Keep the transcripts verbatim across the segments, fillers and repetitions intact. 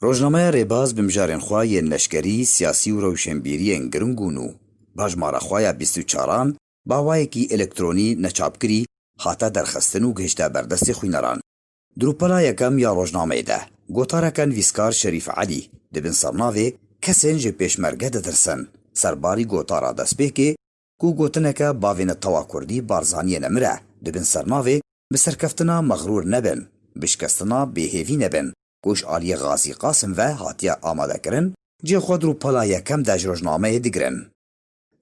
Rojnameya Rêbaz bi mijarên xwe yên leşkerî, siyasî û rewşenbîriyên giring û nû, bi hejmara xwe ya bîst û çaran, bi awayekî elektronî neçapkirî, hate derxistin û gihişte ber destê xwîneran. Di rûpela yekem ya rojnameyê de, gotareke nivîskar Şerîf Elî di bin sernavê Kesên ji Pêşmerge ditirsin, serbarî gotara destpêkê, ku gotineke bavê netewa kurdî Barzaniyê nemire, di bin sernavê bi serkeftina mexrûr nebin, bi şikestina bêhêvî nebin, ku ji aliyê Xazî Qasim ve hatiye amadekirin, cihê xwe di rûpela yekem de ji rojnameyê digirin.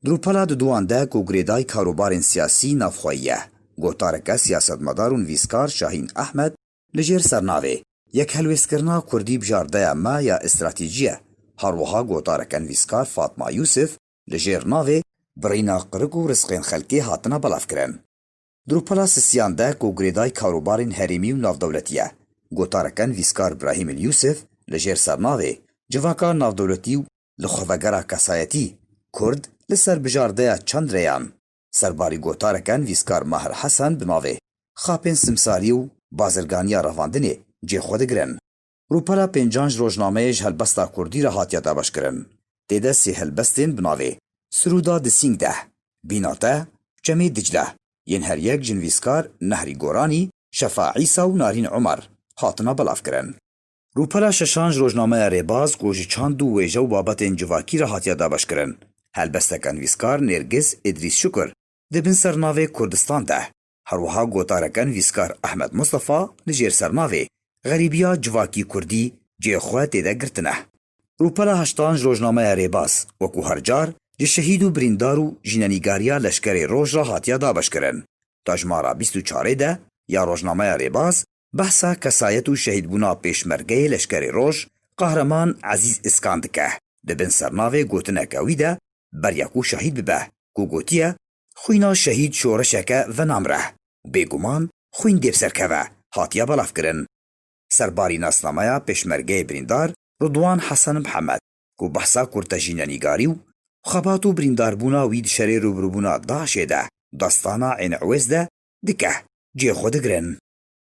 Di rûpela diduyan de ku girêdayî karûbarên siyasî navxweyî ye, gotareke siyasetmedar û nivîskar Şahîn Ehmed li jêr sernavê Yekhelwêstkirina Kurdî bijardeya me ya estratejî ye, her wiha gotareke nivîskar Fatma Yûsif li jêr navê Birîna qirik û rizqên xelkê hatine belavkirin. Di rûpela sisiyan de ku girêdayî karûbarên herêmî û navdewletî ye, gotareke nivîskar Brahîm El Yûsif li jêr sernavê Civaka navdewletî û li xwevegera kesayetî, Kurd li ser bijardeya çend rêyan, serbarî gotareke nivîskar Mahir Hesen bi navê Xapên Simsarî û Bazirganiya Revandinê cê xwe digirin. Rûpela pêncan ji rojnameyê ji helbesta kurdî re hatiye dabeşkirin. Tê de sê helbestên bi navê Sirûda di sîng de, Bîna te, Çemê Dicle, yên her yek ji nivîskar Nehrî Goranî, Şefa Îsa û Narîn Umar hatine belavkirin. Rûpela şeşan ji rojnameya Rêbaz ku ji çand û wêje û babetên civakî re hatiye dabeşkirin, helbesteke nivîskar Nêrgiz Îdrîs Şukur di bin sernavê Kurdistan de, her wiha gotareke nivîskar Ehmed Mustafa li jêr sernavê Xerîbiya civakî kurdî cihê xwe tê de girtine. Rûpela heştan ji rojnameya Rêbaz, wekû her car, ji şehîd û birîndar û jînenîgariya leşkerê Roj re hatiye dabeşkirin. Di hejmara bîst û çarê de ya rojnameya Rêbaz, behsa kesayet û şehîdbûna pêşmergeyê leşkerê Roj, Qahreman Ezîz Îskan dike. Di bin sernavê gotineke wî de, beriya ku şehîd bibe, ku gotiye, Xwîna şehîd şoreşeke venamre û bêguman xwîn dê bi ser keve, hatiye belavkirin. Serbarî nasnameya pêşmergeyê birîndar Ridwan Hesen Mihemed, ku behsa kurtejînenîgarî û xebat û birîndarbûna wî di şerê rûbirûbûna DAIŞê de, destana Ên Ewês de dike, cihê xwe digirin.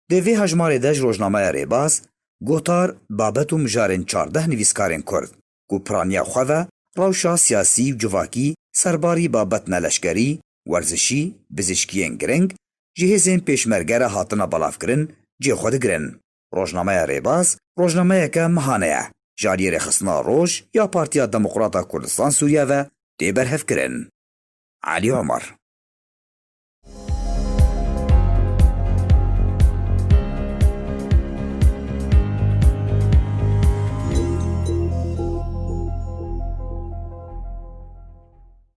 Di vê hejmarê de ji rojnameya Rêbaz, gotar, babet û mijarên çardeh nivîskarên Kurd, ku piraniya xwe ve rewşa siyasî û civakî serbarî babetne leşkerî, werzişî, bizişkiyên giring, ji hêzên pêşmerge re hatine belavkirin, cihê xwe digirin. Rojnameya Rêbaz, rojnameyeke mehane ye, ji aliyê rêxistina Roj ya Partiya Demokrata Kurdistan Sûriye ve tê berhevkirin. Elî Omer.